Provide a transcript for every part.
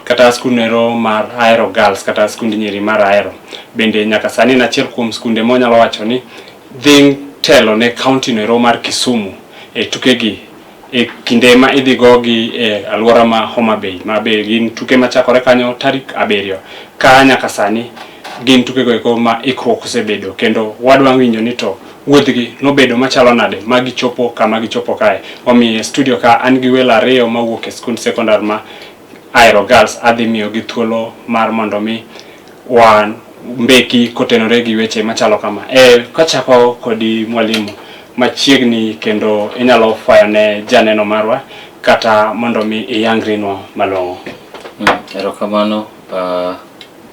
Kata skund ero mar Ahero Girls kata skund nyiri mar Ahero bende nyaka sani en achiel kuom skunde ma wanyalo wacho ni dhi telo ne county no ero mar Kisumu e tukegi e kinde ma idhi gogi e alwora ma Homa Bay, ma be gin tuke machakore kanyo tarik 7. Ka nyaka sani gin tukego eko ma ikruok osebedo kendo wadwa winjo ni to wuodhgi nobedo machalo nade ma gichopo kama gichopo kae. Omiyo e studio ka an gi welo ariyo mawuok e skund sekondar ma Ahero Girls, adhi miyogi thuolo mar mondo mi wan mbeki kotenore gi weche machalo kama. E, kachako kodi mwalimu machiegni kendo inyalo fwayo ne janeno marwa kata mondo mi iyangrinwa malong'o. Erokamano.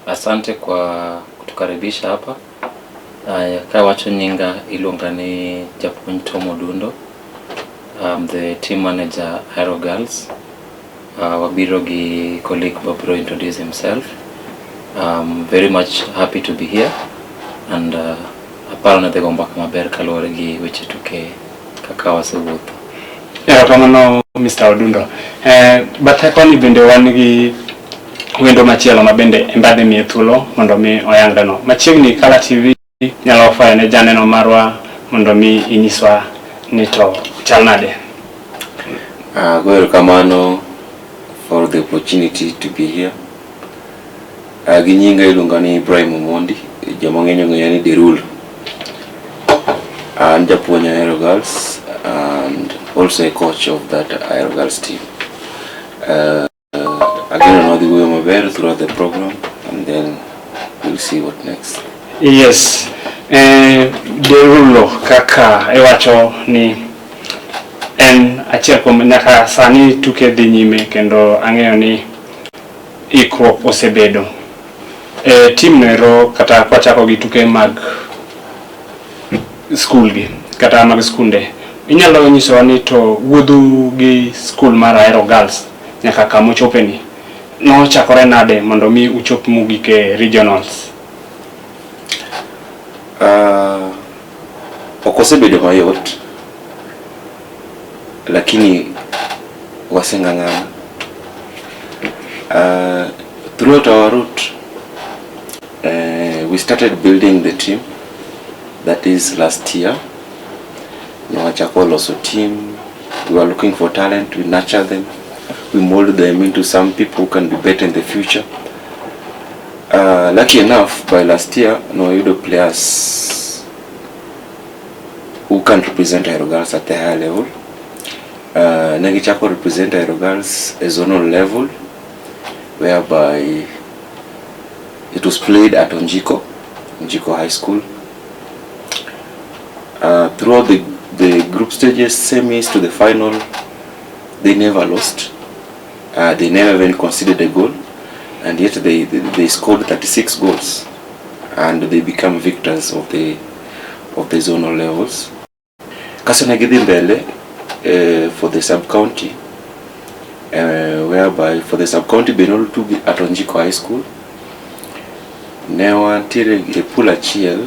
Asante kwa kutukaribisha hapa. Kawacho nyinga iluonga ni Japuonj Tom Odundo. I'm the team manager Ahero Girls. Wabiro gi colleague Babro introduce himself. I'm very much happy to be here and aparo ni adhi go mbaka maber kaluwore gi weche tuke kaka wasewuotho. Erokamano Mr. Odundo. Bathe koni bende wan gi wendo machielo ma bende embadhi miye thuolo mondo mi oyangreno. Machiegni Kala TV nyalo fwayo ne janeno marwa mondo mi inyiswa ni to chal nade. Go erokamano for the opportunity to be here. Gi nyinga iluonga ni Ibrahim Omondi, joma ng'eny ong'eya ni Derul. An japuonj Ahero Girls and also a coach of that Ahero Girls team. Ageno ni wadhi wuoyo maber throughout the program and then we'll see what next. Yes. Derulo kaka iwacho ni en achiel kuom nyaka sani tuke dhi nyime kendo ang'eyo ni ikruok osebedo. Team no ero kata kwachako gi tuke mag skul gi kata mag skunde inyalo nyisowa ni to wuodhu gi skul mar Ahero Girls nyaka kama ochope ni nochakore nade mondo mi uchop mogik e regionals? Ok osebedo mayot lakini waseng'ang'ana. Throughout our route we started building the team, that is last year. Nwachako loso team, we were looking for talent, we nurture them, we mold them into some people who can be better in the future. Lucky enough, by last year, nwayudo players who can represent Ahero Girls at the higher level. Ne gichako represent Ahero Girls e zonal level, whereby it was played at Onjiko, Onjiko High School. Throughout the group stages, semis to the final, they never lost. They never even conceded a goal, and yet they scored 36 goals, and they become victors of the zonal levels. Kaso ne gidhi mbele for the sub-county, whereby for the sub-county be notugi at Onjiko High School. Ne wantiere e pool achiel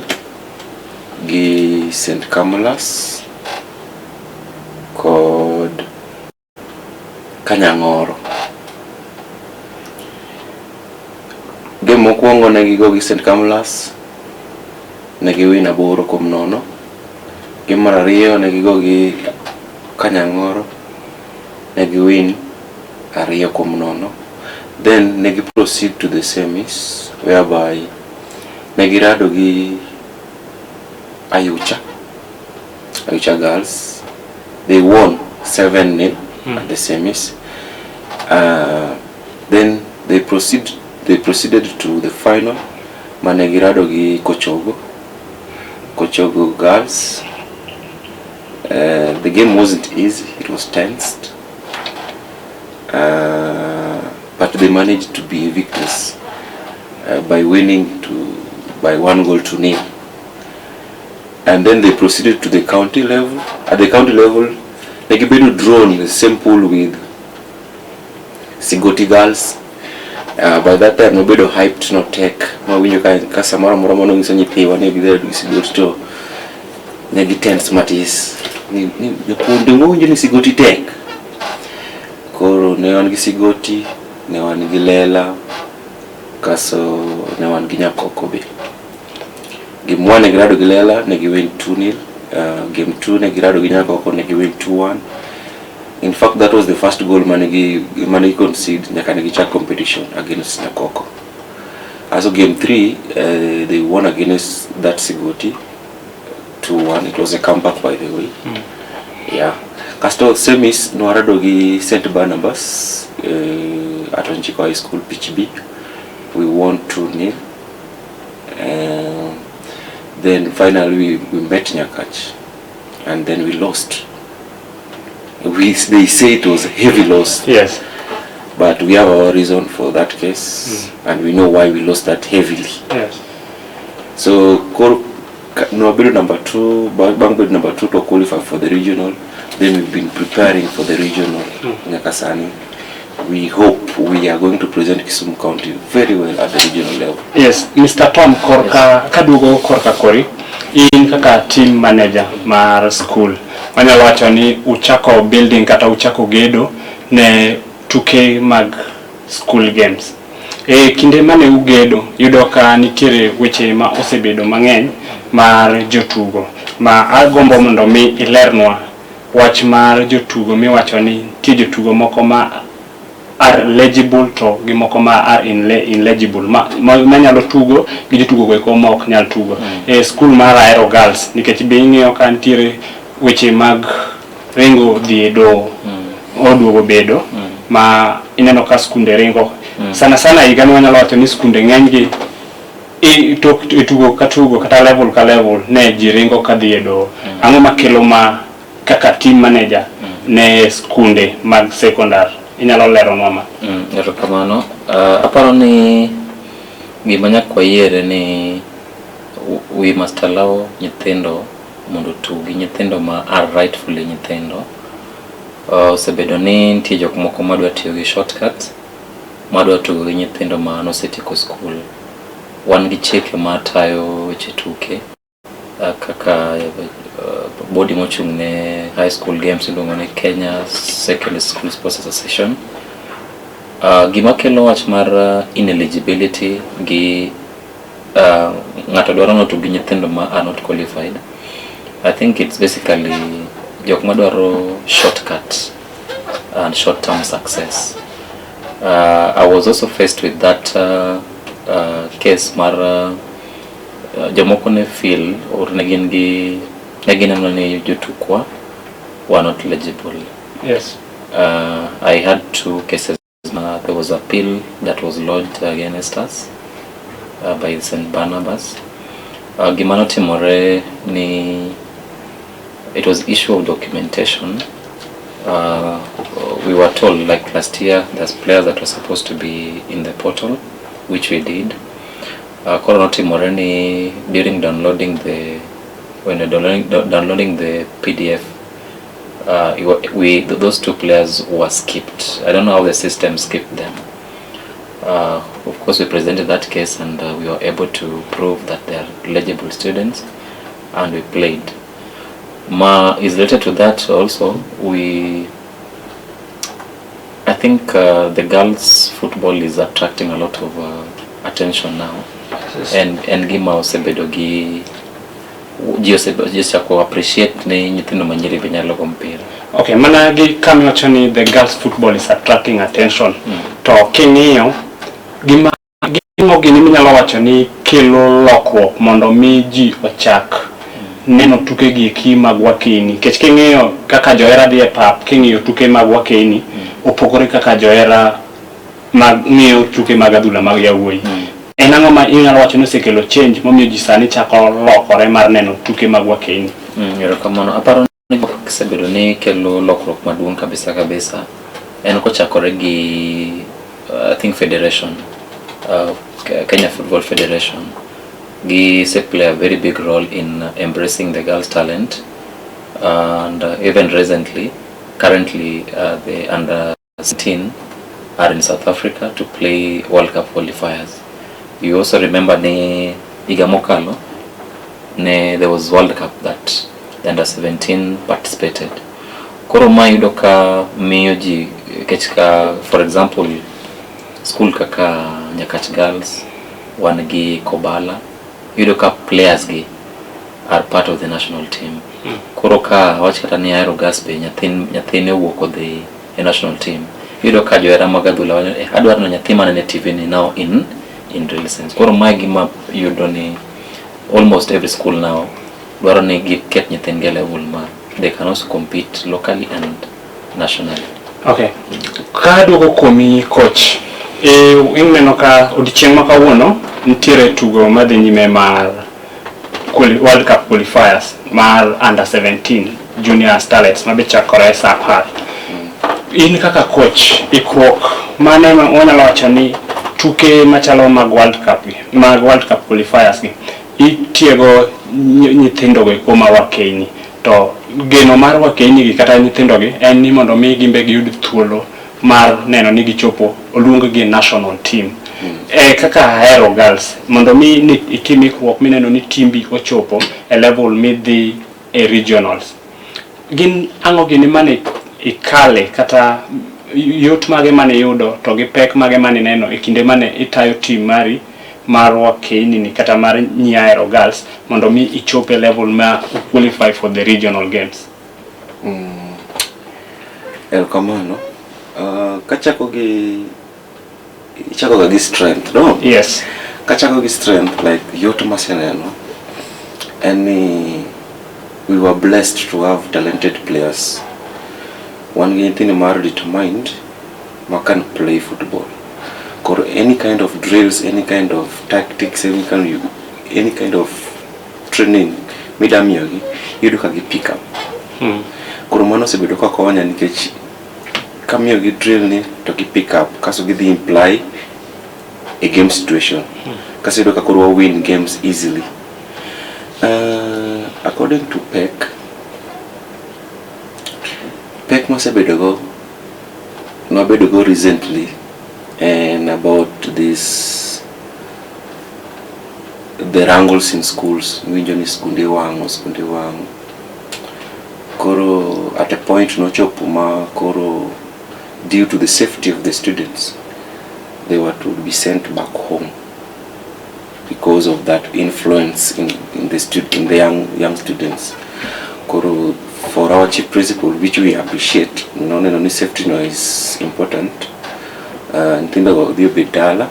gi St. Camillus kod Kanyang'oro. Game mokwongo ne gigo gi St. Camillus, ne giwin 8-0. Game mar ariyo ne gigo gi Kanyang'oro, ne giwin 2-0. Then ne gi proceed to the semis, whereby ne girado gi Ayucha, Ayucha Girls. They won 7-0 at the semis. Then they proceeded to the final mane girado gi Kochogo, Kochogo Girls. The game wasn't easy, it was tensed. But they managed to be victors by winning to by 1 goal to nil. And then they proceeded to the county level. At the county level, ne gibedo drawn in the same pool with Sigoti Girls. By that time nobedo hyped notek mawinjo ka samoro amora mano nyiso nyithiwa ni gidhi gi Sigoti to ne gi tense matis ni japuonj donge owinjo ni Sigoti tek. Koro ne wan gi Sigoti. Ne wan gi Lela, kaso ne wan gi Nyakoko be. Game 1 ne girado gi Lela, ne giwin 2-0. Game 2 ne girado gi Nyakoko, ne giwin 2-1. In fact, that was the first goal mane gi concede nyaka ne gichak competition against Nyakoko. Also game 3, they won against that Sigoti 2-1. It was a comeback, by the way. Yeah. Kasto semis nwarado gi St. Barnabas at Onchiko High School, Pitch B. We won 2-0. Then finally we met Nyakach and then we lost. They say it was a heavy loss, but we have our reason for that case and we know why we lost that heavily. So koro nwabedo number two, bang' bedo number two to qualify for the regional. Then we've been preparing for the regional nyaka sani. We hope we are going to present Kisumu County very well at the regional level. Yes, Mr. Tom, korka kaduogo korka kori, in kaka team manager mar school, wanyalo wacho ni uchako building kata uchako gedo ne tuke mag school games. E kinde mane ugedo, yudo ka nitiere weche ma osebedo mang'eny mar jotugo ma agombo mondo mi ilernwa wach mar jotugo miwacho ni nitie jotugo moko ma are legible to gi moko ma are ineligible ma nyalo tugo gi jotugo go eko ma ok nyal tugo e school mar Ahero Girls, nikech be ing'iyo ka nitiere weche mag ringo dhi e doho oduogo bedo ma ineno ka skunde ringo sana sana. Higani wanyalo wacho ni skunde ng'eny gi tok e tugo ka tugo kata level ka level ne ji ringo ka dhi e doho. Ang'o makelo ma kaka team manager ne skunde mag secondary inyalo leronwa ma? Erokamano. Aparo ni gima nyaka wayiere ni we must allow nyithindo mondo otugi, nyithindo ma are rightfully nyithindo. Osebedo ni nitie jok moko madwa tiyo gi shortcut, madwa tugo gi nyithindo ma nosetieko skul. Wan gi chike matayo weche tuke kaka body mochung' ne high school games iluongo ni Kenya Secondary School Sports Association. Gima kelo wach mar ineligibility gi ng'ato dwaro ni otug gi nyithindo ma are not qualified. I think it's basically jok madwaro shortcut and short term success. I was also faced with that case mar jomoko ne feel or ne gin gi ne gineno ni jotukwa were not eligible. I had two cases. There was a appeal that was lodged against us by St. Barnabas. Gima notimore ni it was issue of documentation. We were told, like, last year there's players that were supposed to be in the portal, which we did. Koro notimore ni during downloading the when we're downloading the PDF, it wa- we those two players were skipped. I don't know how the system skipped them. Of course, we presented that case and we were able to prove that they are eligible students, and we played. Ma is related to that also. We I think the girls' football is attracting a lot of attention now. En gima osebedo gi ji osechako appreciate ni nyithindo manyiri be nyalo go mpira. Okay, mana gi kamiwacho ni the girls football is attracting attention. To king'iyo gima gimo gini minyalo wacho ni kelo lokruok mondo mi ji ochak neno tuke gi eki mag wakeni, nikech king'iyo kaka johera dhi e pap, king'iyo tuke mag wakeni opogore kaka johera mag ng'iyo tuke mag adhula mag yawuoyi. En ang'o ma inyalo wacho ni osekelo change momiyo ji sani chako lokore mar neno tuke mag wakeni? Erokamano. Aparo ni osebedo ni kelo lokruok maduong' kabisa kabisa en kochakore gi I think federation, Kenya Football Federation gise play a very big role in embracing the girls' talent, and even recently, currently, the under 17 are in South Africa to play World Cup qualifiers. You also remember ni higa mokalo ne there was World Cup that the under 17 participated. Koro ma yudo ka miyo ji kech ka, for example School kaka Nyakach Girls, wan gi Kobala, iyudo ka players gi are part of the national team. Koro ka wach kata ni Ahero Girls be nyathine owuok odhi e national team. Iyudo ka johera mag adhula wacho, eh, adwaro ni nyathi manene TV ni now in real sense. Koro mae gima yudo ni almost every school now dwaro ni giket nyithindgi e level ma they can also compete locally and nationally. Okay. Ka duogo kuomi, coach, ineno ka odiochieng' ma kawuono nitiere tugo madhi nyime mar World Cup qualifiers mar under 17 Junior Starlets mabe chakore sa 10. In kaka coach, ikruok mane ma wanyalo wacho ni tuke machalo mag World Cup gi, mag World Cup qualifiers gi, itiego nyithindo go eko ma wakeini, to geno mar wakeini gi kata nyithindo gi en ni mondo mi gimbe giyud thuolo mar neno ni gichopo oluong gi national team. Kaka Ahero Girls, mondo mi ni itim ikruok mineno ni timbi ochopo e level midhi e regionals, gin ang'o gini mane ikale kata yot mage mane iyudo to gi pek mage mane ineno e kinde mane itayo team mari mar wakeini ni kata mar nyi Ahero Girls mondo mi ichop e level ma u qualify for the regional games? Erokamano. Kachako gi ichako ga gi strength, no? Yes. Kachako gi strength, like yot maseneno en ni we were blessed to have talented players. Wan gi nyithindo mar determined ma can play football. Koro any kind of drills, any kind of tactics, any kind of training mida miyogi, iyudo ka gi pick up. Koro mano osebedo ka konya nikech kamiyogi drill ni to gi pick up kaso gidhi imply e game situation. Kaso iyudo ka koro wa win games easily. According to pek, pek masebedo go, nabedo go recently and about this, the wrangles in schools. Iwinjo ni skunde iwang'o, skunde iwang'o. Koro at a point nochopo ma koro due to the safety of the students, they were to be sent back home because of that influence in the young students. Koro for our chief principal, which we appreciate, noneno ni safety no is important. Nyithindo go dhi obet dala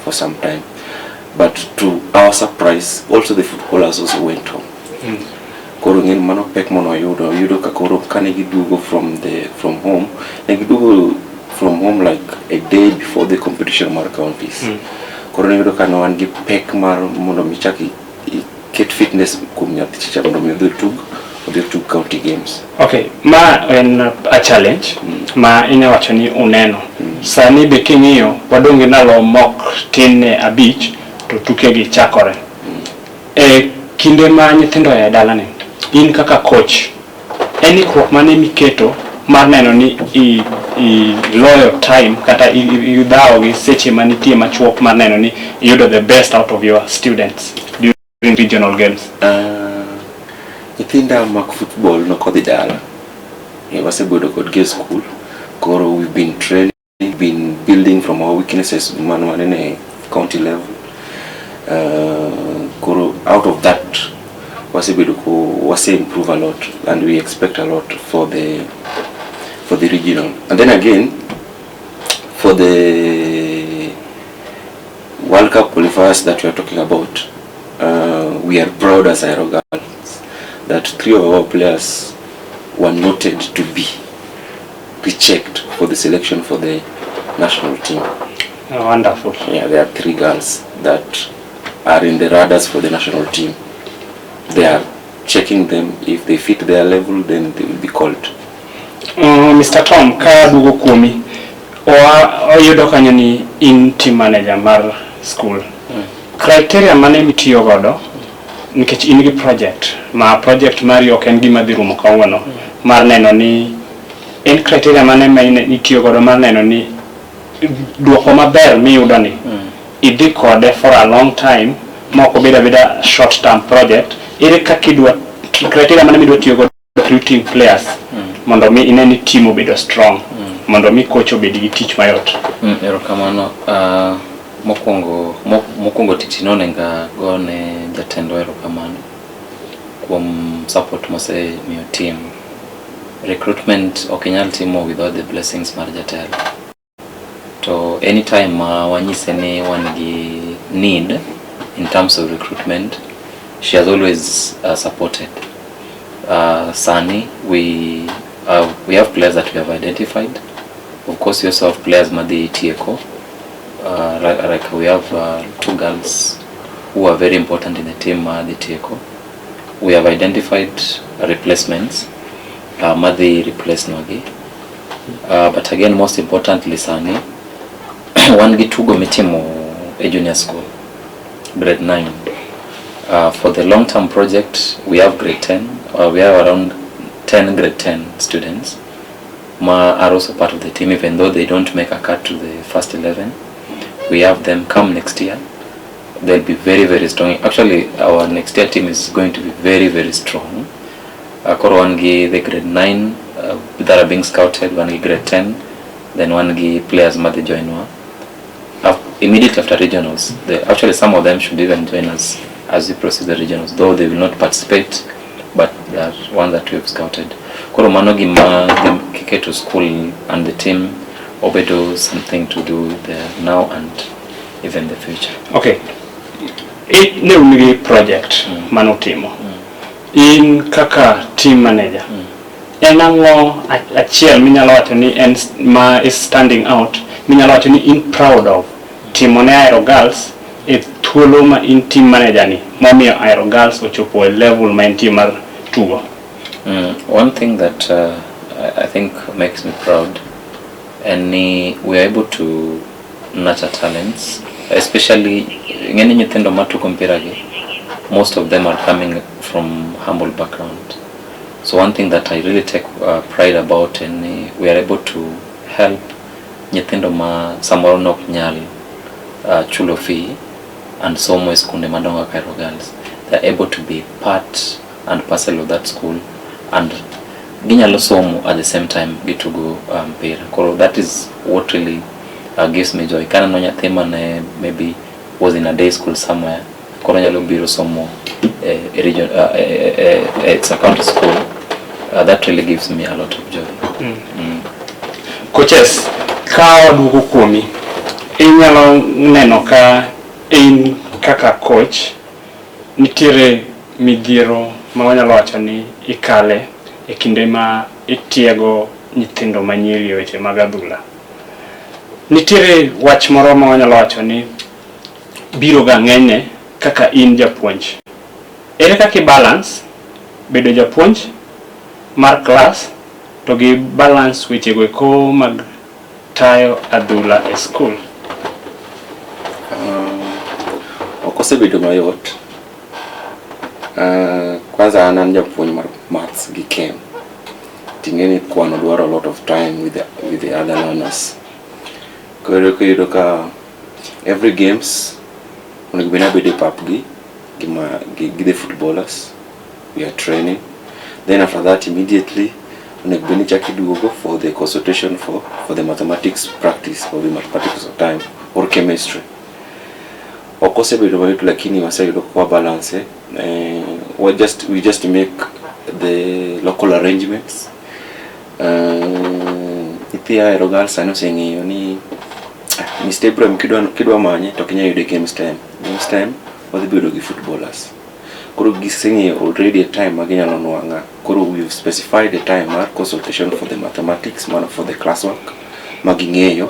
for some time. But to our surprise, also the footballers also went home. Koro ng'en mano pek mane wayudo, yudo ka koro kane giduogo from home, ne giduogo from home like a day before the competition mar counties. Koro niyudo ka ne wan gi pek mar mondo mi chak iket fitness kuom nyathi cha mondo mi odhi otug county games. Okay, ma en a challenge ma inya wacho ni uneno. Sani be king'iyo, wadong' gi ndalo mok tin ne 5 to tukegi chakore. E kinde ma nyithindo oa e dalani, in kaka coach, en ikruok mane miketo mar neno ni iloyo time kata idhawo gi seche manitie machuok mar neno ni iyudo the best out of your students during regional games? Nyithinda mag football nokodhi dala. Wasebedo kodgi e school. Koro we've been training, been building from our weaknesses mane waneno e county level. Koro out of that wasebedo ko wase improve a lot and we expect a lot for the regional. And then again for the World Cup qualifiers that we are talking about, we are proud as Ahero Girls that three of our players were noted to be rechecked for the selection for the national team. Oh, wonderful. Yeah, there are three girls that are in the radars for the national team. They are checking them. If they fit their level, then they will be called. Mr. Tom, ka duogo kuomi, oyudo kanyo ni in team manager mar school. Criteria mane mitiyo godo nikech in gi project ma project mari ok en gima dhi rumo kawuono mar neno ni en criteria mane ma itiyo godo mar neno ni duoko maber miyudo ni idhi kode for a long time ma ok obedo abeda short term project. Ere kaka idwa, criteria mane midwa tiyo godo recruiting players mondo mi ine ni team obedo strong? Mondo mi coach obed gi tich mayot. Erokamano. Mokwongo tich no onego agone jatendwa erokamano kuom support mosemiyo team. Recruitment ok inyal timo without the blessings mar jatelo. To anytime ma wanyise ni wan gi need in terms of recruitment, she has always supported. Sani we have players that we have identified. Of course, we also have players madhi tieko. Like we have two girls who are very important in the team madhi tieko. We have identified replacements madhi replace nwagi. But again, most importantly, sani wan gi tugo mitimo e junior school, grade 9. For the long term project, we have grade 10. We have around 10 grade 10 students ma are also part of the team, even though they don't make a cut to the first 11. We have them come next year. They'll be very, very strong. Actually, our next year team is going to be very, very strong. Koro wan gi the grade 9 that are being scouted, wan gi grade 10, then wan gi players madhi join wa. Immediately after regionals, actually some of them should even join us as we proceed the regionals, though they will not participate, but they are one that we have scouted. Koro mano gima dhi keto school and the team obedo something to do there now and even the future. Okay. Ne un gi project manutimo. In kaka team manager, en ang'o achiel minyalo wacho ni en ma is standing out, minyalo wacho ni in proud of timo ne Ahero Girls e thuolo ma in team manager ni momiyo Ahero Girls ochopo e level ma entie mar tugo? One thing that I think makes me proud, and ni we are able to nurture talents, especially ng'eny nyithindo matugo mpira gi, most of them are coming from humble background. So one thing that I really take pride about, and ni we are able to help nyithindo ma samoro nok nyal chulo fee and somo e skunde madongo kaka Ahero Girls. They are able to be part and parcel of that school and ginyalo somo at the same time gitugo mpira. Koro that is what really gives me joy. Kaneno nyathi mane maybe was in a day school somewhere, koro nyalo biro somo e region, it's a county school, that really gives me a lot of joy. Coaches, ka waduogo kuomi, inyalo neno ka in kaka coach nitiere midhiero ma wanyalo wacho ni ikale e kinde ma itiego nyithindo manyiri e weche mag adhula. Nitiere wach moro ma wanyalo wacho ni biro ga ng'enyne kaka in japuonj. Ere kaka i balance bedo japuonj mar class to gi balance wechego eko mag tayo adhula e skul? Ok osebedo mayot. Kwanza an japuonj mar maths gi chem. Ting'e ni kwano dwaro a lot of time with the other learners. Koro iyudo ka every games onego bed ni abedo e pap gi the footballers. We are training. Then after that immediately onego bed ni ichako iduogo for the consultation for the mathematics practice or the mathematics of time or chemistry. Ok osebedo mayot, lakini waseyudo kaka wa balance. We just make the local arrangements. Nyithi Ahero Girls sani oseng'eyo ni Mr. Ibrahim kidwa manye to ok inyal yude games time. Games time wadhi bedo gi footballers. Koro giseng'eyo already a time ma ginyalo nwang'a. Koro we've specified a time mar consultation for the mathematics, mana for the classwork ma ging'eyo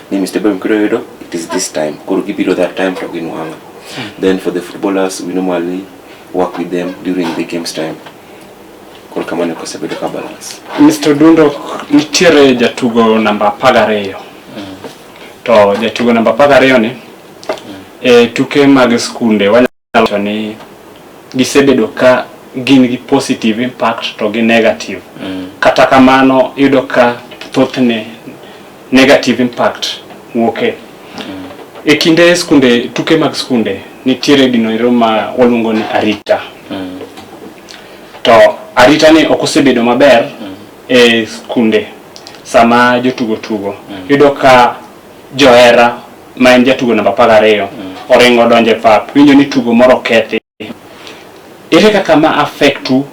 ni Mr. Ibrahim kidwa yudo, it is this time. Koro gibiro that time to ginwang'a. Then for the footballers, we normally work with them during the games time. Koro kamano kosebedo ka balance. Mr. Dundo, nitiere jatugo namba 12. To jatugo namba 12 ni e tuke mag skunde wanyalo wacho ni gisebedo ka gin gi positive impact to gi negative. Kata kamano, iyudo ka thothne negative impact wuoke. E kinde skunde, tuke mag skunde nitiere gino ero ma waluongo ni arita. To arita ni ok osebedo maber e skunde. Sama jotugo tugo, iyudo ka johera ma en jatugo namba 12 oringo donjo e pap, winjo ni tugo moro okethi. Ere kaka ma affect u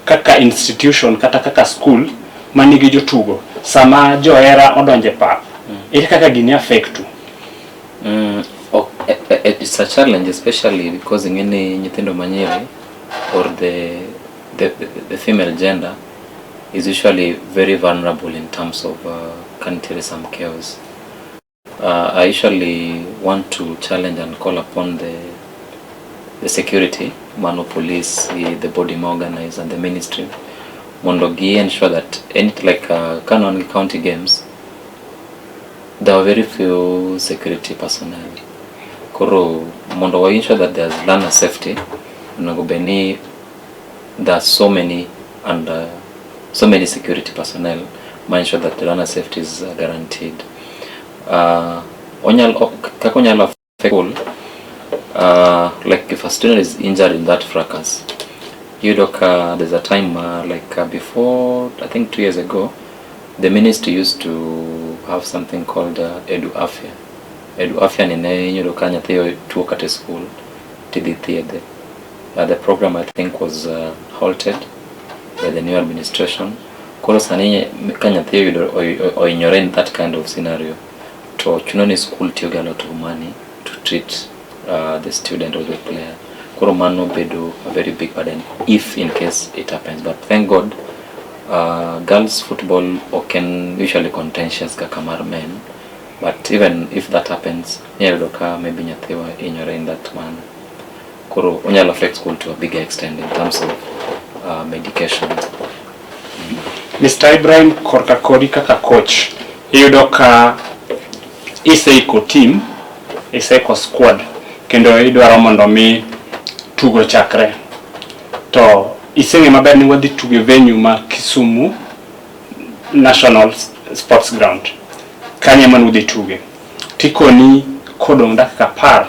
kaka institution kata kaka school manigi jotugo sama johera odonjo e pap? Ere kaka gini affect u? It's a challenge, especially because ing'e ni nyithindo manyiri or the female gender is usually very vulnerable in terms of ka nitiere some chaos. I usually want to challenge and call upon the security, mano police, the body ma organize and the ministry mondo gi ensure that any like ka ne wan gi county games, there were very few security personnel. Koro mondo wa ensure that there's learner safety, onego bed ni there are so many and so many security personnel ma ensure that the learner safety is guaranteed. Kaka onyalo affect school, like if a student is injured in that fracas, iyudo ka there's a time like before, I think 2 years ago, the ministry used to have something called Edu Afya. Edu Afya ni ne iyudo ka nyathi tuo kata e school tidhi thiedhe. The program, I think, was halted by the new administration. Koro sani ka nyathi oyudo ohinyore in that kind of scenario, to chuno ni school tiyo gi a lot of money to treat the student or the player. Koro mano bedo a very big burden if in case it happens. But thank God, girls football ok en usually contentious kaka mar men. But even if that happens, inyalo yudo ka maybe nyathiwa hinyore in that manner. Koro onyalo affect school to a bigger extent in terms of medication. Mr. Ibrahim, korka kodi kaka coach, iyudo ka iseiko team, iseiko squad, kendo idwaro mondo mi tugo chakre. To iseng'e maber ni wadhi tugo e venue ma Kisumu National Sports Ground. Kanyo ema nudhi tuge. Tikoni kodong' dakika 10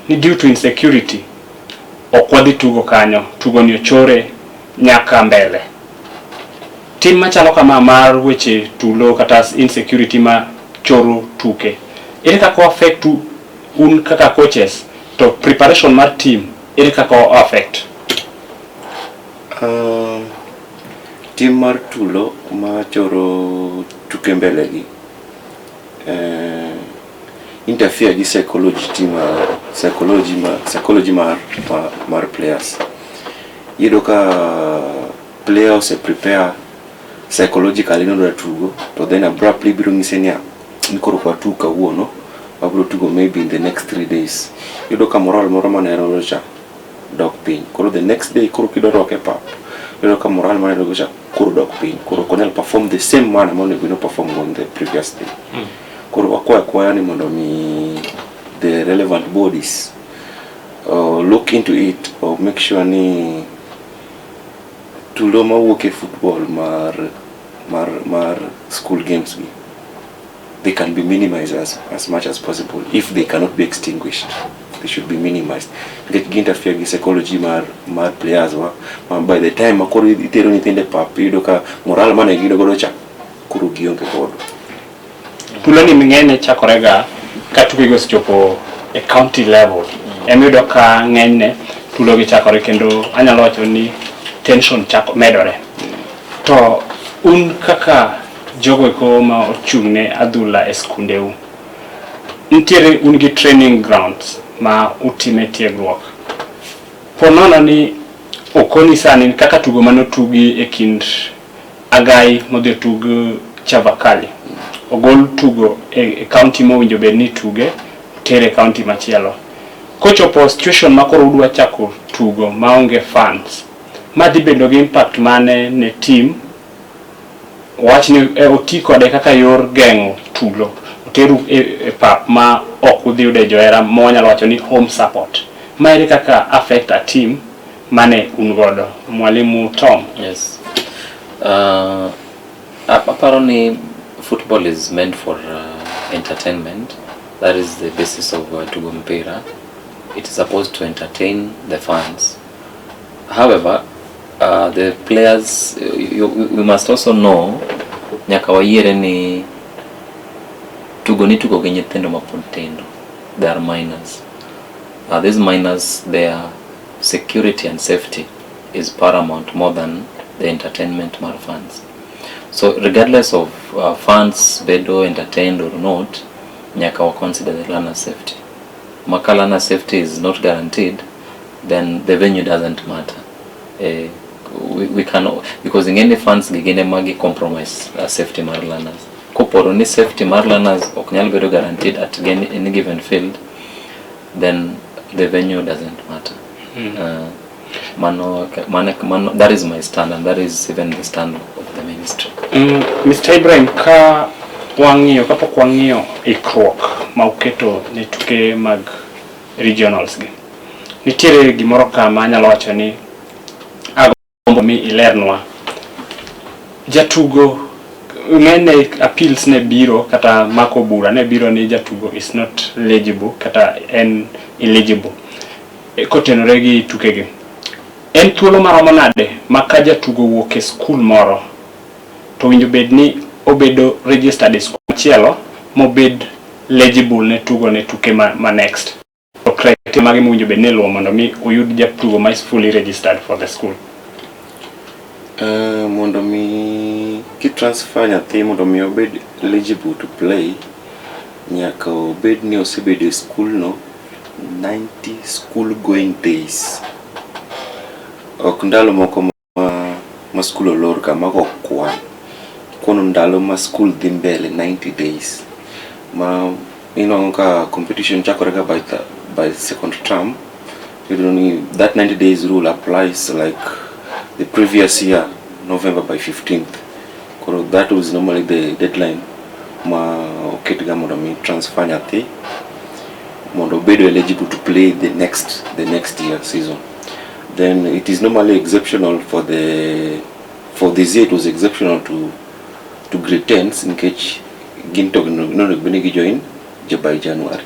ni due to insecurity ok wadhi tugo kanyo, tugo ni ochore nyaka mbele. Tim machalo kama mar weche tulo kata insecurity ma choro tuke, ere kaka o affect un kaka coaches, to preparation mar team ere kaka o affect? Tim mar tulo machoro tuke mbele gi interfere gi psychology team, psychology mar players. Iyudo ka player ose prepare psychologically nodwa tugo, to then abruptly biro ng'ise niya ni koro ok watug kawuono, wabiro tugo maybe in the next 3 days. Iyudo ka moral moro mane en godo cha dok piny. Koro the next day koro kidwa rwake e pap, iyudo ka moral mane en go cha koro dok piny. Koro ok onyal perform the same manner monego bed ni perform on the previous day. Koro wakwayo akwaya ni mondo mi the relevant bodies look into it or make sure ni tulo mawuok e football mar school games gi, they can be minimized as much as possible. If they cannot be extinguished, they should be minimized, nikech gi interfere gi psychology mar players wa ma by the time ma koro itero nyithindo e pap, iyudo ka moral mane giyudo godo cha koro gionge godo. Tulo ni ng'enyne chakore ga ka tukego osechopo e county level. Ema iyudo ka ng'enyne tulo gi chakore, kendo anyalo wacho ni tension chako medore. To un kaka jogo eko ma ochung' ne adhula e skundeu, nitiere un gi training grounds ma utime tiegruok. Po nono ni okoni sani kaka tugo manotugi e kind Agai modhi otug Chavakali, ogol tugo e county mowinjo bed ni tuge, tere e county machielo. Kochopo situation ma koro udwa chako tugo maonge fans, ma dhi bedo gi impact mane ne team? Wach ni oti kode kaka yor geng'o tulo, oteru e pap ma ok udhi yude johera ma wanyalo wacho ni home support. Ma ere kaka affect a team mane un godo? Mwalimu Tom. Yes. Aparo ni football is meant for entertainment. That is the basis of tugo mpira. It is supposed to entertain the fans. However, the players, we must also know Nyaka wayiere ni tugo ni tugo gi nyithindo mapod tindo. They are minors. These minors, their security and safety is paramount more than the entertainment mar fans. So regardless of fans bedo entertained or not, nyaka wa consider the learner safety. Maka learner safety is not guaranteed, then the venue doesn't matter. We cannot, because ing'e fans gi gin ema gi compromise safety mar learners. Koporo ni safety mar learners ok nyal bedo guaranteed at any given field, then the venue doesn't matter. Mano, that is my stand, and that is even the stand of the ministry. Mr. Ibrahim, ka wang'iyo kapok wang'iyo ikruok ma uketo ne tuke mag regionals gi, nitiere gimoro ka ma anyalo wacho ni agombo mi ilernwa. Jatugo ng'enyne appeals ne biro kata mako bura ne biro ni jatugo is not eligible kata en eligible kotenore gi tukegi. En thuolo maromo nade ma ka jatugo wuok e skul moro to winjo bed ni obedo registered e skul machielo mobed eligible ne tugo ne tuke ma next? To criteria mage mowinjo bed ni iluwo mondo mi oyud jatugo ma is fully registered for the school? Mondo mi kitransfer nyathi mondo mi obed eligible to play, nyaka obed ni osebedo e skul no 90 school going days. Ok ndalo moko ma skul olor ka mago ok kwan. Kwano ndalo ma skul dhi mbele 90 days. Ma inwang'o ka competition chakore ga by second term. Iyudo ni that 90 days rule applies like the previous year, November by 15th. Koro that was normally the deadline ma oket ga mondo mi transfer nyathi mondo obed eligible to play the next year season. Then it is normally exceptional for this year. It was exceptional to grade 10s nikech gin to nonego bed ni gi join by January.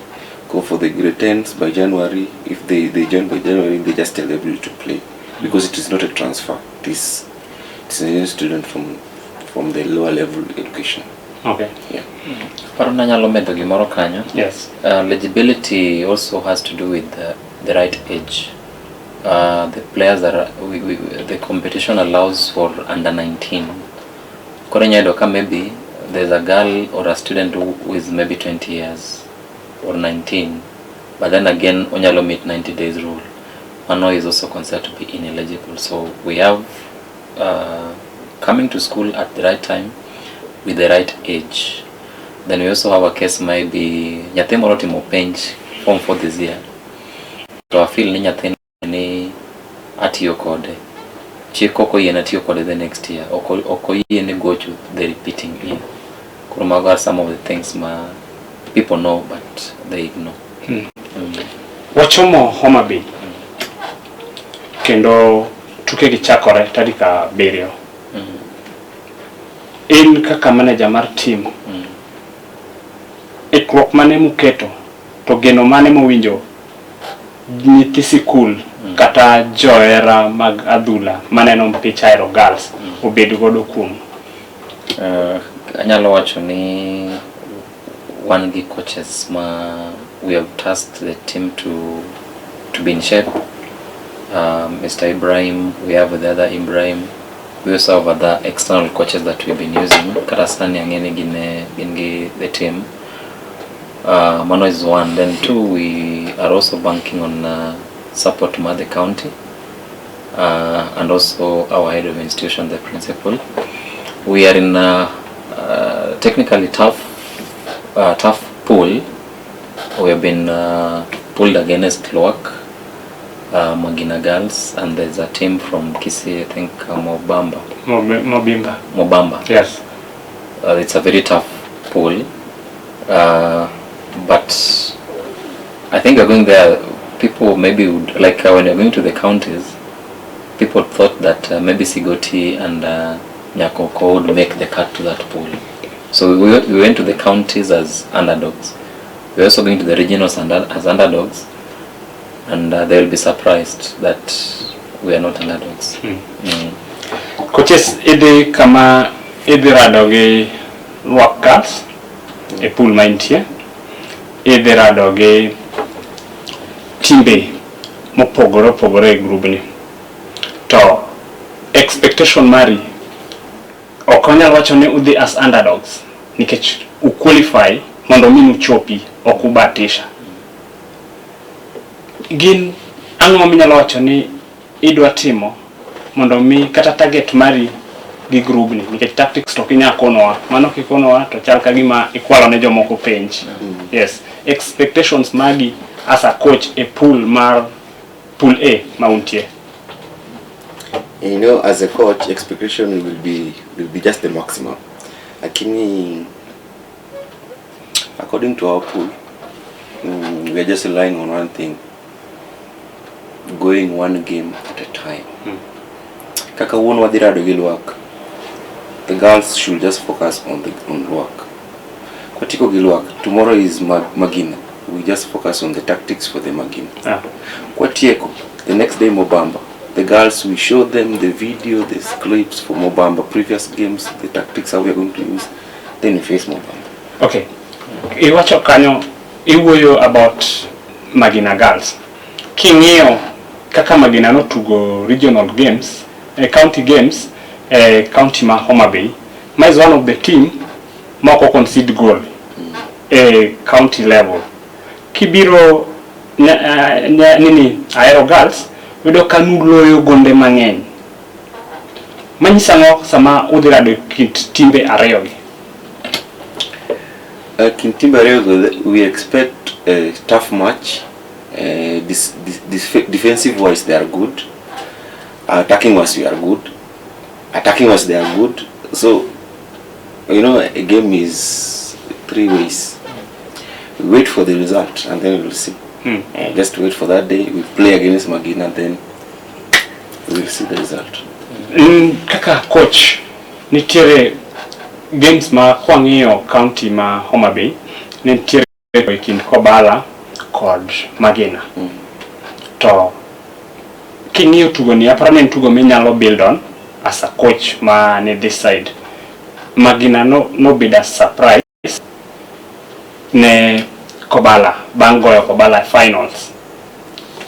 Go for the grade 10s by January. If they join by January, they just eligible to play because it is not a transfer. It is a new student from the lower level education. Yeah. Paro nanyalo medo gimoro kanyo. Yes. Eligibility also has to do with the right age. The players are we, the competition allows for under 19. Koro inyalo yudo ka maybe there's a girl or a student who is maybe 20 years or 19, but then again onyalo meet 90 days rule. Mano is also considered to be ineligible. So we have coming to school at the right time with the right age. Then we also have a case, maybe nyathi moro otimo penj form 4 this year, to afeel ni nyathini ni atiyo kode, chik ok oyiena tiyo kode the next year, ok oyiene gocho the repeating year. Koro mago are some of the things ma people know but they ignore. Wachomo Homa Bay kendo tukegi chakore tarik 7. In kaka manager mar team, ikruok mane muketo to geno mane mowinjo nyithi sikul kata johera mag adhula maneno mpich Ahero Girls obed godo kuom? Anyalo wacho ni wan gi coaches ma we have tasked the team to be in shape. Mr. Ibrahim, we have the other Ibrahim. We also have other external coaches that we've been using. Kata sani ang'e ni gin gi the team. Mano is one. Then two, we are also banking on support mar the county and also our head of institution, the principal. We are in a technically tough pool. We have been pulled against Lwak, Magina Girls, and there's a team from Kisii, I think Mobamba. Mobimba. Mobamba. Yes. It's a very tough pool, but I think we're going there. People maybe would like when you're going to the counties, people thought that maybe Sigoti and Nyakoko would make the cut to that pool. So we went to the counties as underdogs. We're also going to the regionals as underdogs, and they will be surprised that we are not underdogs. Coaches, idhi kama Idhi rado gi Lwak Girls e pool ma intie. Idhi rado gi timbe mopogore opogore e grubni. To expectation mari ok wanyal wacho ni udhi as underdogs nikech u qualify mondo mi uchopi ok ubatisha. Gin ang'o minyalo wacho ni idwa timo mondo mi kata target mari gi grubni nikech tactics to ok inyal konowa mano kikonowa to chal ka gima ikwalo ne jomoko penj. Yes, expectations magi as a coach e pool mar pool A ma untie. As a coach, expectation will be just the maximum. Lakini according to our pool, we are just relying on one thing: going one game at a time. Kaka wuon wadhi rado gi Lwak, the girls should just focus on Lwak. Kwatieko gi Lwak, tomorrow is Magina. We just focus on the tactics for the Magina. Kwatieko, the next day Mobamba. The girls, we show them the video, the clips for Mobamba, previous games, the tactics how we are going to use. Then we face Mobamba. Okay. Iwacho kanyo iwuoyo about Magina Girls. King'iyo kaka Magina notugo regional games, county games, county ma Homa Bay, ma is one of the team ma ok concede goal e county level. Kibiro nini Ahero Girls, yudo ka nuloyo gonde mang'eny. Manyiso ang'o sama udhi rado e kind timbe ariyo gi? Kind timbe ariyo go, we expect a tough match. This defensive wise, they are good. Attacking wise, we are good. Attacking wise, they are good. So, a game is three ways. We wait for the result and then we'll see. Just wait for that day. We play against Magina and then we'll see the result. Kaka coach nitiere games ma kwang'iyo county ma Homa Bay nitiere e kind Kobala kod Magina. To king'iyo tugo ni aparo ni en tugo minyalo build on as a coach ma ni this side. Magina no nobedo a surprise ne Kobala bang' goyo Kobala e finals.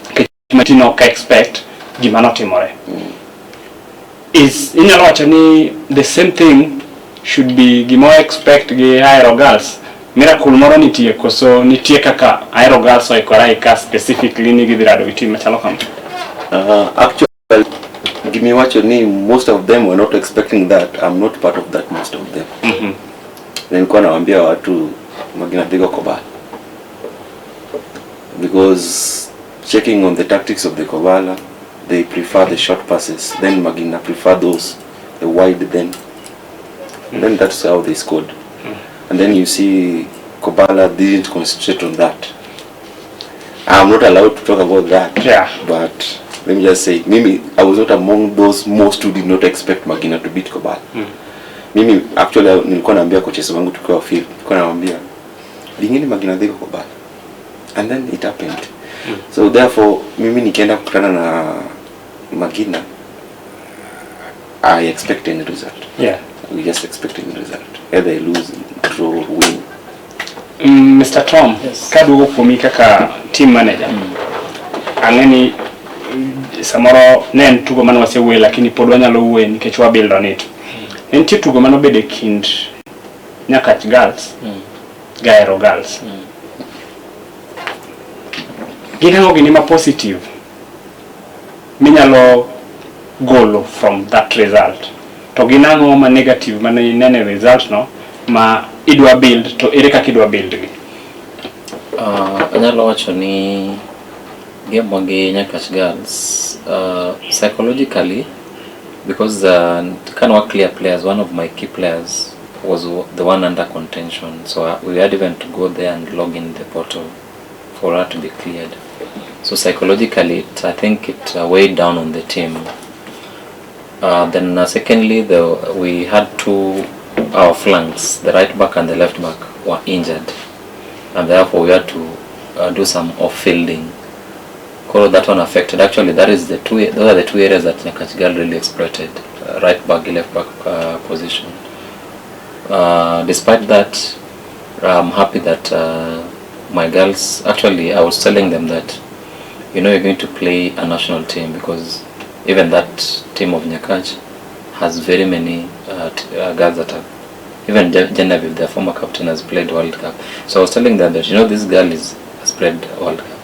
Nikech Martino ok expect gima notimore. Is inyalo wacho ni the same thing should be gima wa expect gi Ahero Girls. Miracle moro nitie koso nitie kaka Ahero Girls oikore ka specifically ni gidhi rado gi team machalo kama. Actually, gimiwacho ni most of them were not expecting that. I'm not part of that most of them. Nilikuwa nawaambia watu Magina dhigo Kobala. Because checking on the tactics of the Kobala, they prefer the short passes. Then Magina prefer those, the wide then. And then that's how they scored. And then you see Kobala didn't concentrate on that. I'm not allowed to talk about that. But let me just say, Mimi, I was not among those most who did not expect Magina to beat Kobala. Mimi actually nilikuwa naambia coaches wangu tukiwa field, nilikuwa nawaambia lingine Magina dhiko Kobala. And then it happened. So therefore mimi nikienda kukutana na Magina, I expect any result. We just expect any result. Either I lose, draw, win. Mr. Tom, Yes. kaduogo kuomi kaka team manager. Ang'e ni samoro ne en tugo mane wasewuoye lakini pod wanyalo wuoye nikech wa build on it. Ne nitie tugo mane obedo e kind Nyakach Girls gi Ahero Girls. Gin ang'o gini ma positive minyalo golo from that result? To gin ang'o ma negative mane ineno e result no ma idwa build to ere kaka idwa build gi? Anyalo wacho ni game wa gi Nyakach Girls, psychologically, because kane wa clear players, one of my key players was the one under contention, so we had even to go there and log in the portal for her to be cleared. So psychologically, I think it weighed down on the team. Then secondly, we had two our flanks, the right back and the left back, were injured, and therefore we had to do some off-fielding. Koro that one affected. Actually, that is the two. Those are the two areas that Nyakach Girl really exploited: right back, left back position. Despite that, I'm happy that my girls, actually I was telling them that, you know, you're going to play a national team, because even that team of Nyakach has very many girls that have, even Genevieve, their former captain, has played World Cup. So I was telling them that, you know, this girl has played World Cup.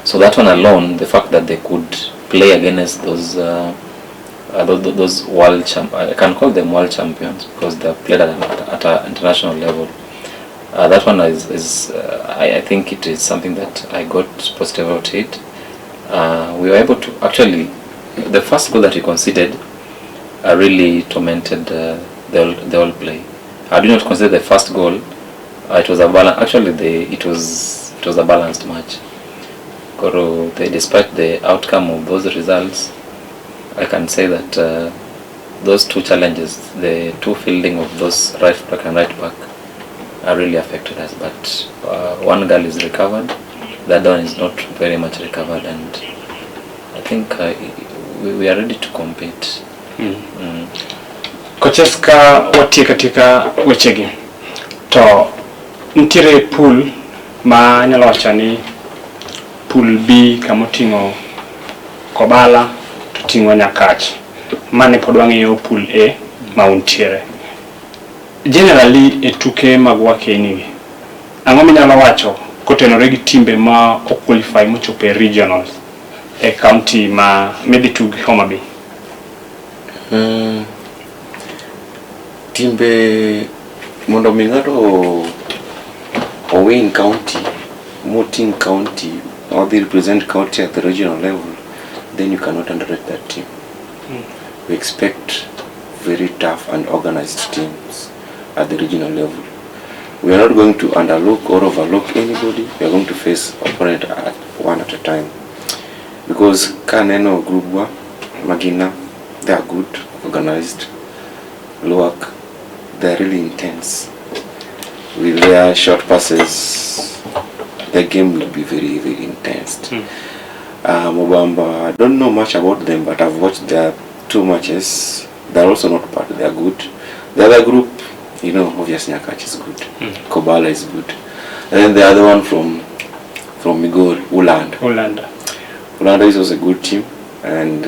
So that one alone, the fact that they could play against those world champ, I can call them world champions because they have played at an international level. That one is I think it is something that I got positive about it. We were able to actually, the first goal that we conceded really tormented the whole play. I do not consider the first goal. It was a balance. Actually, it was a balanced match. Koro, despite the outcome of those results, I can say that those two challenges, the two fielding of those right back and right back, are really affected us. But one girl is recovered, the other one is not very much recovered, and I think we are ready to compete. Coaches ka watie katika wechegi to nitiere pool ma anyalo wacho ni pool B kama oting'o Kobala to ting'o Nyakach, mane pod wang'iyo pool A ma untiere. Generally e tuke mag Wakeni gi, ang'o minyalo wacho kotenore gi timbe ma ok qualify mochopo e regionals e county ma midhi tug Homa Bay? Timbe mondo mi ng'ato o win county, moting county, or they represent county at the regional level, then you cannot underrate that team. We expect very tough and organized teams at the regional level. We are not going to underlook or overlook anybody. We are going to face opponent at one at a time. Because Kaneno Group Magina, they are good, organized. Luak, they are really intense. With their short passes, the game will be very, very intense. Mobamba, I don't know much about them, but I've watched their two matches. They're also not bad, they are good. The other group, you know, obviously Nyakach is good. Kobala is good. And then the other one from Migori, Ulanda. Ulanda is also a good team, and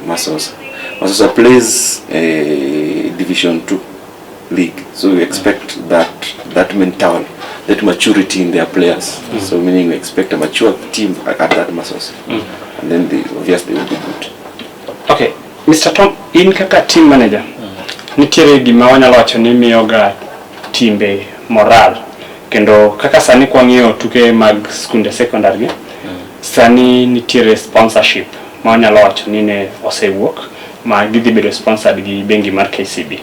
Masosa. Masosa plays a Division 2 league, so we expect that mental, that maturity in their players. So meaning we expect a mature team at that Masosa, and then they obviously will be good. Okay, Mr. Tom, in kaka team manager, nitiere gima wanyalo wacho ni miyoga timbe moral, kendo kaka sani kwang'iyo tuke mag skunde secondary gi, sani nitiere sponsorship ma wanyalo wacho ni ne osewuok ma gidhi bedo sponsored gi bengi mar KCB.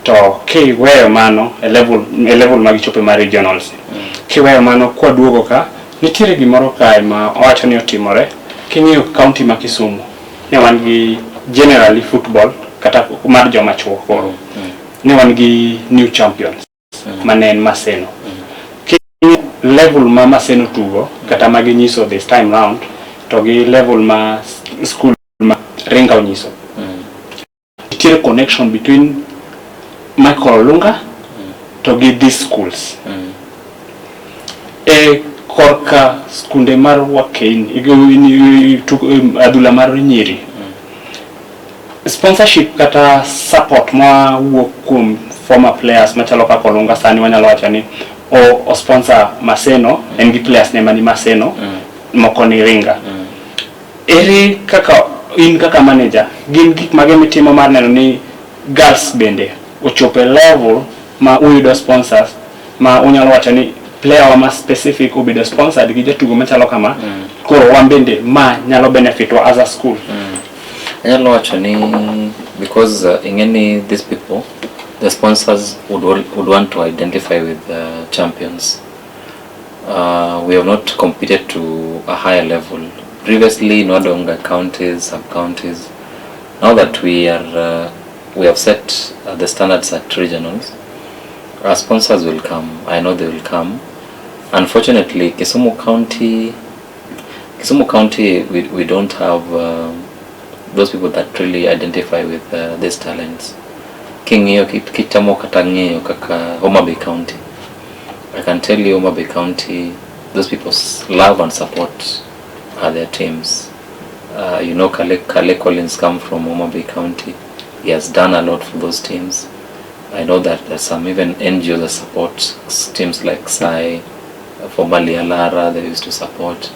To kiweyo mano e level ma gichope mar regionals, kiweyo mano kwaduogo ka nitiere gimoro kae ma owacho ni otimore. King'iyo county ma Kisumu, ne wan gi generally football kata mar joma chuo koro, ne wan gi new champions mane en Maseno. King'iyo level ma Maseno tugo kata ma ginyiso this time round to gi level ma school ma Ringa onyiso, nitiere connection between Michael Olunga to gi these schools. E korka skunde mar Wakeni, adhula mar nyiri, sponsorship kata support ma wuok kuom former players machalo kaka Olunga sani wanyalo wacho ni o sponsor Maseno, en gi players ne mani Maseno, moko ni Ringa. Ere kaka in kaka manager, gin gik mage mitimo mar neno ni girls bende ochopo e level ma uyudo sponsors ma unyalo wacho ni player wa ma specific obedo sponsored gi jatugo machalo kama, koro wan bende ma nyalo benefit wa as a school? Anyalo wacho ni because ing'e these people, the sponsors would want to identify with the champions. We have not competed to a higher level. Previously, in Wadonga counties, sub-counties. Now that we are, we have set the standards at regionals, our sponsors will come. I know they will come. Unfortunately, Kisumu County, we don't have those people that really identify with these talents. King'iyo kitemo kata ng'iyo kaka Homa Bay County, I can tell you Homa Bay County, those people love and support their teams. Kale Collins come from Homa Bay County. He has done a lot for those teams. I know that there's some even NGOs that support teams like SAI, formerly Alara, they used to support.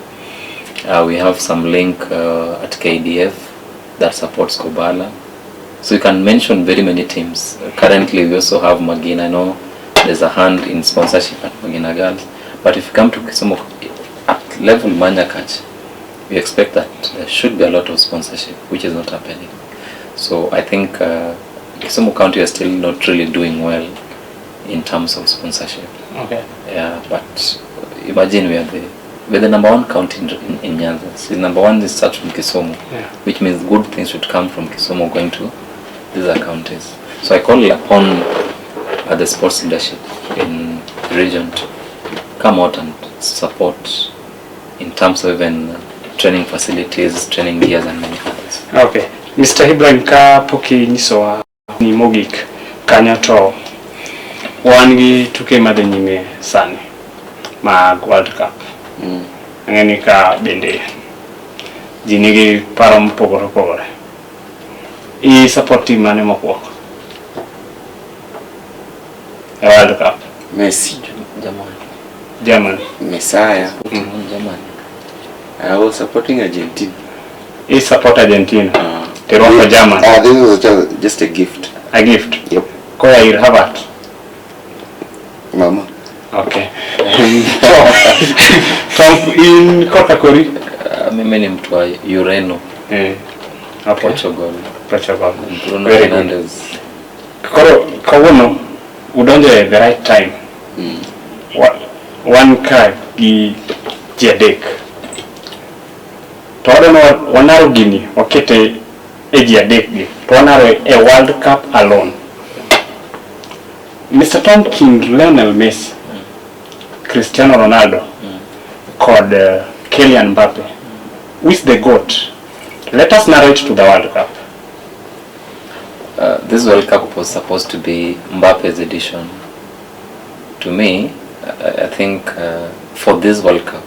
We have some link at KDF that supports Kobala. So you can mention very many teams. Currently, we also have Magina. I know there's a hand in sponsorship at Magina Girls. But if you come to Kisumu, at level Manyakach, we expect that there should be a lot of sponsorship, which is not happening. So I think Kisumu County is still not really doing well in terms of sponsorship. Okay. Yeah, but imagine we're the number one county in Nyanza. So the number one is start from Kisumu, Yeah. which means good things should come from Kisumu going to these other counties. So I call upon the sports leadership in the region to come out and support in terms of even training facilities, training gears and many others. Okay. Mr. Ibrahim, ka pok inyisowa ni mogik kanyo to wan gi tuke madhi nyime sani mag World Cup. Ang'e ni ka bende ji nigi paro mopogore opogore. I support team mane mokwongo e World Cup? Messi. Germany. Germany. Messiah. Germany. I was supporting Argentina. I support Argentina. Tirwako Germany. This was just a gift. A gift. Yep. Koa ir Harvard. Mama. Okay. Tom, in korka kori? Mimi ni mtu wa Ureno. Okay. Portugal. Portugal. Bruno Very good. Fernandes. Koro kawuono udonjo e the right time. Wan ka gi ji adek. To wadwaro wanaro gini wakete e ji adek gi. To wanaro e World Cup alone. Mr. Tom King, Lionel Messi, Cristiano Ronaldo, kod Kylian Mbappe. Who is the GOAT? Let us narrate to the World Cup. This World Cup was supposed to be Mbappe's edition. To me, I think for this World Cup.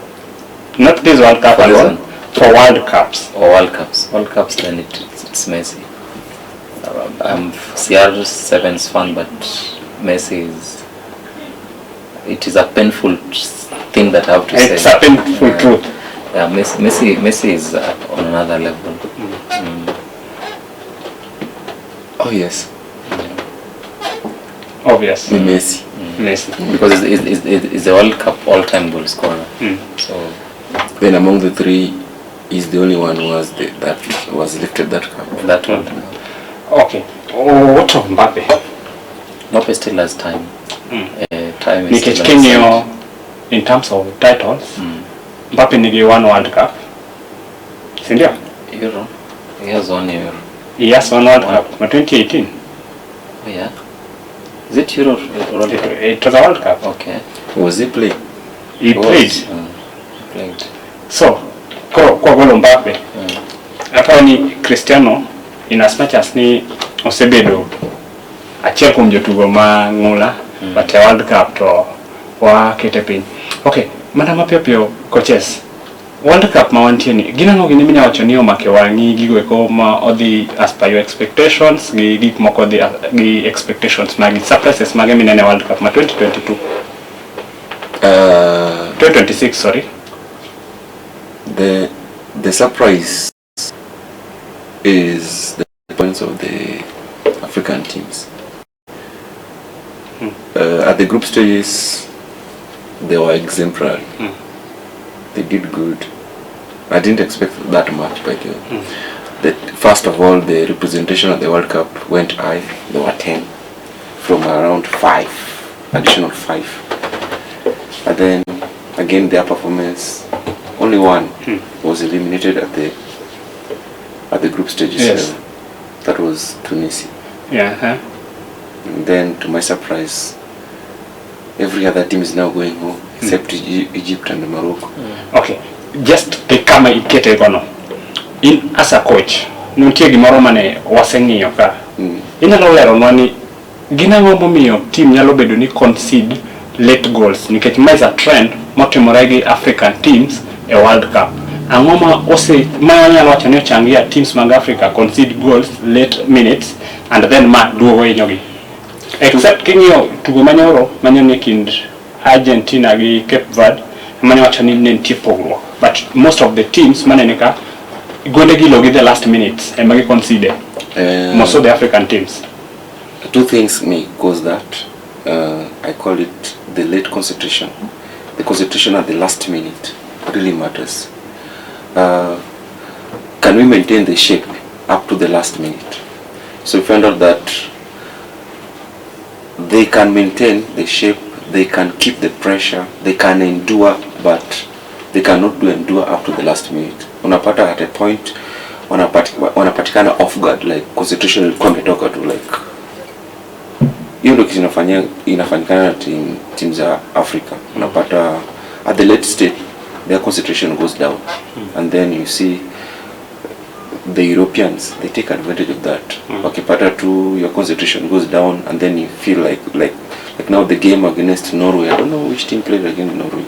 Not this World Cup For this alone, one. For World Cups. Or World Cups. World Cups, then it's Messi. I'm CR7's fan, but Messi is... It is a painful thing that I have to say. It's a painful truth. Yeah, Messi is on another level. Oh yes. Obvious. Messi. Messi. Because it's the World Cup all-time goal scorer. So then among the three, he's the only one who has that was lifted that cup. That one. Okay. Oh, what of Mbappe? Mbappe still has time. Time is Nikech still king'iyo outside. In terms of titles, Mbappe nigi one World Cup. Sindio? Euro. He has one Euro. He has one World Cup, but 2018. Oh yeah. Is it Euro or World Cup? It was a World Cup. Okay. Was he playing? He played. Played. So, kwa golo Mbappe. Aparo ni Cristiano, in as much as ni osebedo achiel kuom jotugo ma ng'ula, but e World Cup to wakete piny. Okay, mana mapiyo piyo coaches. World Cup ma wantie ni, gin ang'o gini minya wacho ni omake wang'i, gigo eko ma odhi as per your expectations, gi gik moko odhi gi expectations magi, surprises mage minene e World Cup ma 2022? 2026, sorry. The surprise is the points of the African teams. At the group stages, they were exemplary. They did good. I didn't expect that much, by the way. First of all, the representation at the World Cup went high. There were 10 from around 5, additional 5. And then, again, their performance, only one was eliminated at the group stages. Yes. That was Tunisia. Yeah. Huh? And then, to my surprise, every other team is now going home except Egypt and Morocco. Okay, just the kama ikete kono. In as a coach, nitie gimoro mane waseng'iyo ka. Inyalo leronwa ni Gin ang'o momiyo team nyalo bedo ni concede late goals nikech ma is a trend motimore gi African teams e World Cup. Ang'o ma ose ma wanyalo wacho ni ochangia teams mag Africa concede goals late minutes and then ma duogo hinyogi. Except king'iyo tugo manyoro manyoro ni kind Argentina gi Cape Verde mane wacho ni ne nitie pogruok but most of the teams manene ka gonde gi logi the last minutes ema gi concede most of the African teams. Two things may cause that. I call it the late concentration. The concentration at the last minute really matters. Can we maintain the shape up to the last minute? So we find out that they can maintain the shape, they can keep the pressure, they can endure, but they cannot do endure up to the last minute. Unapata at a point wanapatikana off guard, like concentration ilikuwa imetoka tu, like hiyo ndio kitu inafanyikana na team za Africa. Unapata at the late stage their concentration goes down, and then you see the Europeans, they take advantage of that. Wakipata tu your concentration goes down, and then you feel like now the game against Norway, I don't know which team played against Norway,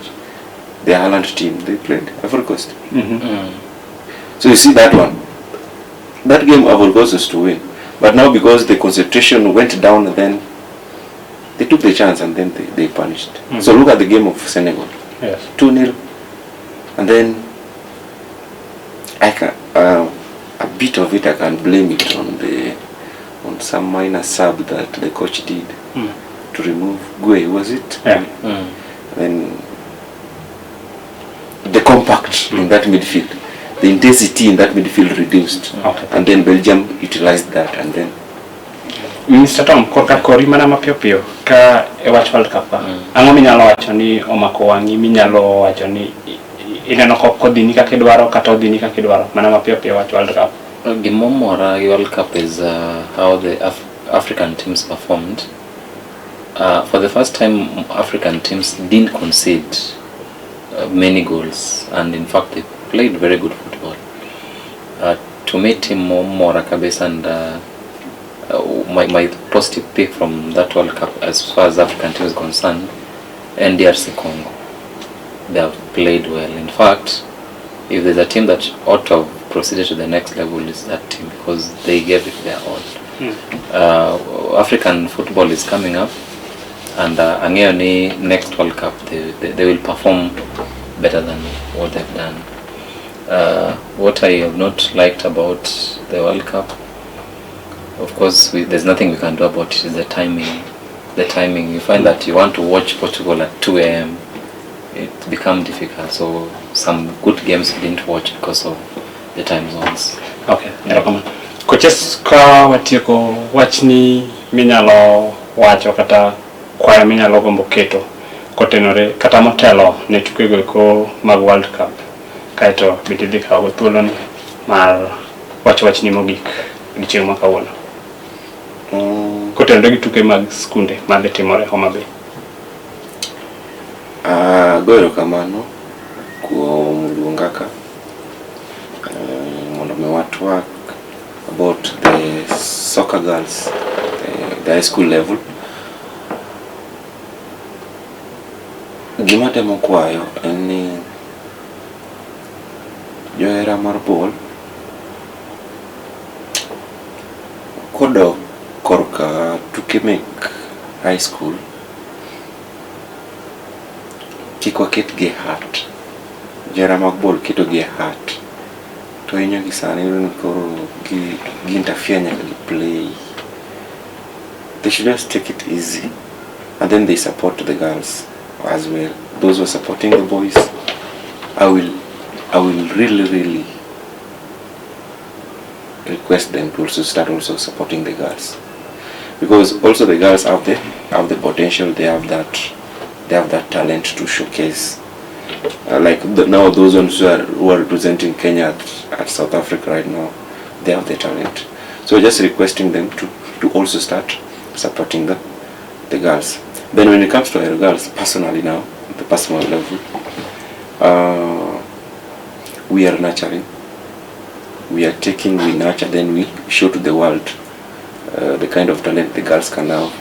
the Haaland team, they played Ivory Coast. So you see that one, that game Ivory Coast was to win, but now because the concentration went down, then they took the chance and then they punished. So look at the game of Senegal. 2-0, and then I can a bit of it I can blame it on the on some minor sub that the coach did to remove Gueye, was it? Yeah. Then the compact in that midfield, the intensity in that midfield reduced. And then Belgium utilized that, and then Mr. Tom, korka kori mana mapiyo piyo ka e wach World Cup ka. Ang'o minyalo wacho ni omako wang'i, minyalo wacho ni ineno ko kodhini kaka idwaro kata odhini kaka idwaro mana mapiyo piyo wach World Cup. Gimomora gi World Cup is how the African teams performed. For the first time, African teams didn't concede many goals, and in fact, they played very good football. To me, team momora kabisa, and my positive pick from that World Cup as far as African team is concerned, and DRC Congo. They have played well. In fact, if there's a team that ought to have proceeded to the next level, is that team, because they gave it their all. African football is coming up, and ang'eyo ni next World Cup they will perform better than what they've done. What I have not liked about the World Cup, of course, there's nothing we can do about it, is the timing. The timing, you find that you want to watch Portugal at 2 a.m., it becomes difficult. So some good games we didn't watch because of the time zones. Okay, erokamano. Coaches, ka watieko wachni minyalo wacho kata kwayo minyalo gombo keto kotenore kata motelo ne tukego eko mag World Cup, kaeto bende idhi kawo thuoloni mar wacho wachni mogik odiochieng' ma kawuono kotenore gi tuke mag skunde madhi timore Homa Bay. Ago erokamano kuom luonga ka mondo mi watwak about the soccer girls, the high school level. Gima atemo kwayo en ni johera mar ball kodok korka tuke mek high school, kik waket gi e heart. Johera mag ball keto gi e heart to hinyo gi sani, iyudo ni koro gi interfere nyaka gi play. They should just take it easy, and then they support the girls as well. Those who are supporting the boys, I will really really request them to also start also supporting the girls, because also the girls have the potential, they have that talent to showcase. Like now those ones who are representing Kenya at South Africa right now, they have the talent. So just requesting them to also start supporting the girls. Then when it comes to our girls, personally now, the personal level, we are nurturing. We are taking, we nurture, then we show to the world the kind of talent the girls can have.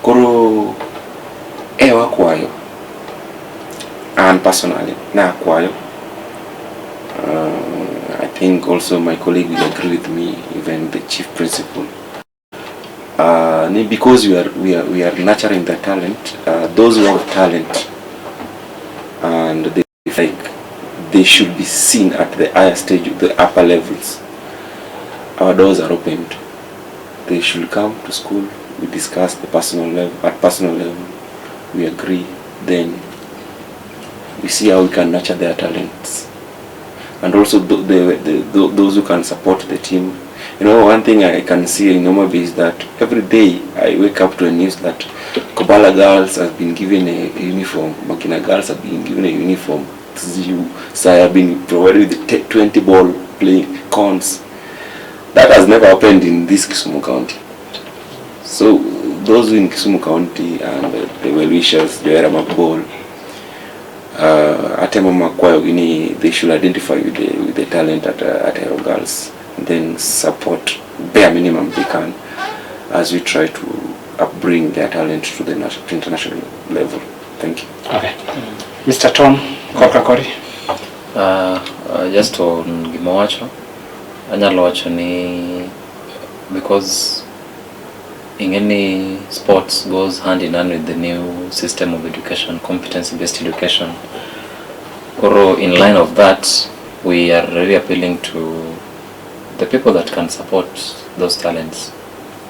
Koro e wakwayo, an personally nakwayo, I think also my colleague will agree with me, even the chief principal, ni because we are nurturing the talent, those who have talent and they like they should be seen at the higher stage, the upper levels, our doors are opened. They should come to school, we discuss the personal level, at personal level we agree, then we see how we can nurture their talents, and also those who can support the team. One thing I can see in Homa Bay is that every day I wake up to a news that Kobala girls has been given a uniform, Makina girls have been given a uniform, Sai have been provided with 20 ball playing cones. That has never happened in this Kisumu County. So those in Kisumu County and the well-wishers, Johera mag ball, atemo makwayo gi ni they should identify with the talent at Ahero Girls and then support bare minimum they can as we try to upbring their talent to the national, to international level. Thank you. Okay. Mr. Tom, korka kori. Just on gima wacho, anyalo wacho ni because ing'e ni sports goes hand in hand with the new system of education, competency based education. Koro in line of that, we are really appealing to the people that can support those talents,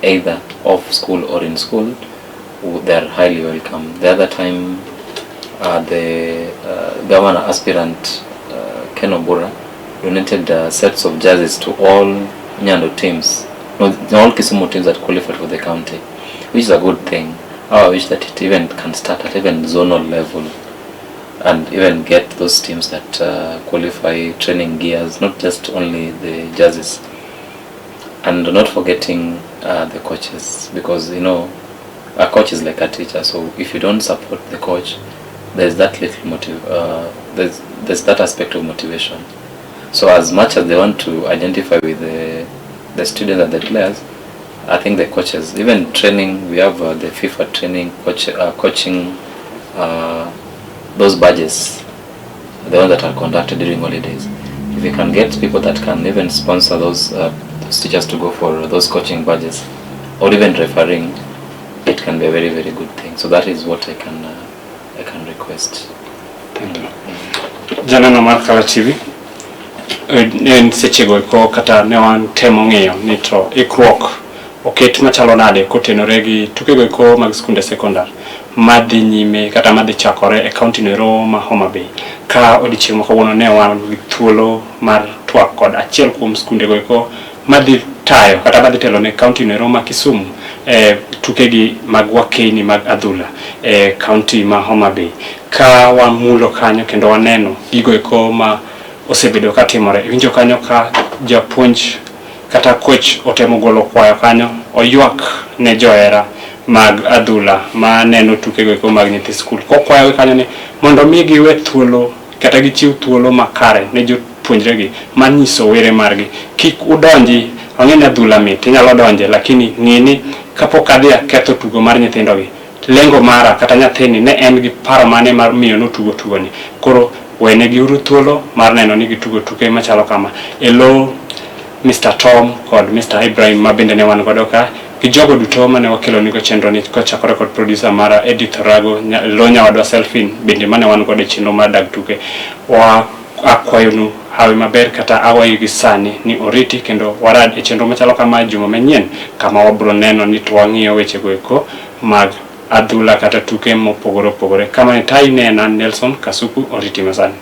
either off school or in school, they are highly welcome. The other time, the governor aspirant Ken Obura donated sets of jerseys to all Nyando teams, no, all Kisumu teams that qualified for the county, which is a good thing. How I wish that it even can start at even zonal level and even get those teams that qualify training gears, not just only the jerseys. And not forgetting the coaches, because a coach is like a teacher, so if you don't support the coach, there's that little motive, there's that aspect of motivation. So as much as they want to identify with the students and the players, I think the coaches, even training, we have the FIFA training, coaching, those badges, the ones that are conducted during holidays. If we can get people that can even sponsor those teachers to go for those coaching badges, or even referring, it can be a very, very good thing. So that is what I can request. Thank you. Janeno mar Kala TV, en sechego eko kata ne wan temo ng'iyo ni to ikruok oket machalo nade kotenore gi tukego eko mag skunde sekondar madhi nyime kata madhi chakore e kaunti no ero ma Homa Bay. Ka odiochieng' ma kawuono ne wan gi thuolo mar twak kod achiel kuom skundego eko madhi tayo kata madhi telo ne kaunti no ero ma Kisumu e tukegi mag wakeyni mag adhula e kaunti ma Homa Bay. Ka wamulo kanyo kendo waneno gigo eko ma osebedo katimore. Iwinjo kanyo ka japuonj kata coach otemo golo kwayo kanyo, oywak ne johera mag adhula ma neno tukego eko mag nyithi skul. Kokwayogi kanyo ni mondo mi giwe thuolo kata gichiw thuolo makare ne jopuonjregi mar nyiso were margi. Kik udonji, wang'e ni adhula mit, inyalo donje, lakini ng'i ni kapok adhi aketho tugo mar nyithindogi, lengo mara kata nyathini ne en gi paro mane mar miyo notugo tugoni. Koro wenegi uru thuolo mar neno ni gitugo tuke machalo kama. E lo Mr. Tom kod Mr. Ibrahim ma bende ne wan godo ka gi jogo duto mane wakelo nigo chenro ni kochakore kod producer mara Edith Orago, lo nyawadwa Selfin bende mane wan godo e chenro mar dag tuke. Wa akwayonu hawi maber kata awayo gi sani ni oriti kendo warad e chenro machalo kama juma manyien kama wabro neno ni to wang'iyo weche go eko mag adhula kata tuke mopogore opogore. Kama ne tayi ne en an Nelson Kasuku, oriti masani.